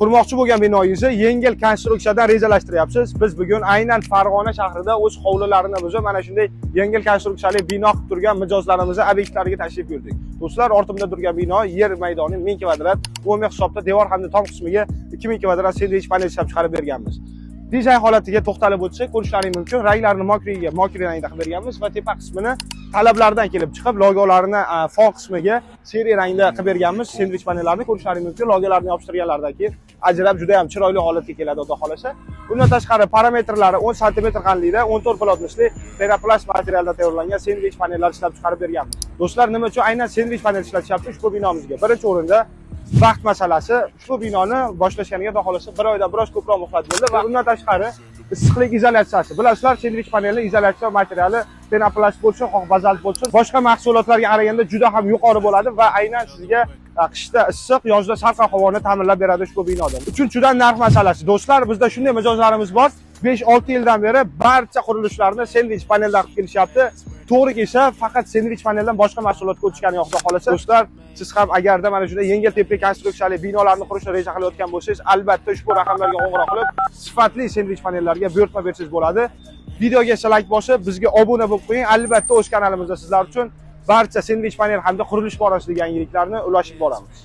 Qurmoqchi bo'lgan binoyingizni yengil konstruksiyadan rejalashtiryapsiz. Biz bugun aynan Farg'ona shahrida o'z hovlilarini buzib, mana shunday yengil konstruksiyali bino qilib turgan mijozlarimizni obyektlariga tashrif buyurdik. Do'stlar, ortimda turgan bino yer maydoni 1000 kvadrat, umumiy hisobda devor hamda tom qismiga 2000 kvadrat sendvich panel ishlab chiqarib berganmiz. Dizayn holatiga to'xtalib o'tsak, ko'rishlaring mumkin. Ranglarini mokriga, mokri rangda qilib berganmiz va tepa qismini talablardan kelib chiqib, logolarini fon qismiga seri rangda qilib berganmiz. Sendvich panellarni ko'rishlaring mumkin. Logolarni yopishtirganlaridan keyin ajrab juda ham chiroyli holatga keladi, xudo xolasa. Bundan tashqari parametrlari 10 sm qalinlikda 14 plotnosli teraplast materialda tayyorlangan sendvich panellar ishlab chiqarib berganmiz. Do'stlar, nima uchun aynan sendvich panel ishlatishyapti ushbu binomizga? Birinchi o'rinda vaqt masalasi. Ushbu binoni boshlashganiga xudo xolasa bir oydan biroz ko'proq muhlat bo'ldi va undan tashqari issiqlik izolyatsiyasi. Bilasizlar, sendvich panelni izolyatsiya materiali penoplast bo'lsin, xoh bazalt bo'lsin, boshqa mahsulotlarga qaraganda juda ham yuqori bo'ladi va aynan sizga qishda issiq, yozda salqin havoni ta'minlab beradi ushbu binoda. Uchinchidan narx masalasi. Do'stlar, bizda shunday mijozlarimiz bor. 5-6 yildan beri barcha qurilishlarni sendvich paneldan qilib kelishyapti. To'g'ri kelsa, faqat sendvich paneldan boshqa mahsulotga o'tishgani yo'q, xudo xolasa. Do'stlar, siz ham agarda mana shunday yengil tipli konstruksiyali binolarni qurishni reja qilayotgan bo'lsangiz, albatta ushbu raqamlarga qo'ng'iroq qilib, sifatli sendvich panellarga buyurtma bersangiz bo'ladi. Videoga like bosib, bizga obuna bo'lib qo'ying. Albatta o'z kanalimizda sizlar uchun barcha sendvich panel hamda qurilish borasidagi yangiliklarni ulashib boramiz.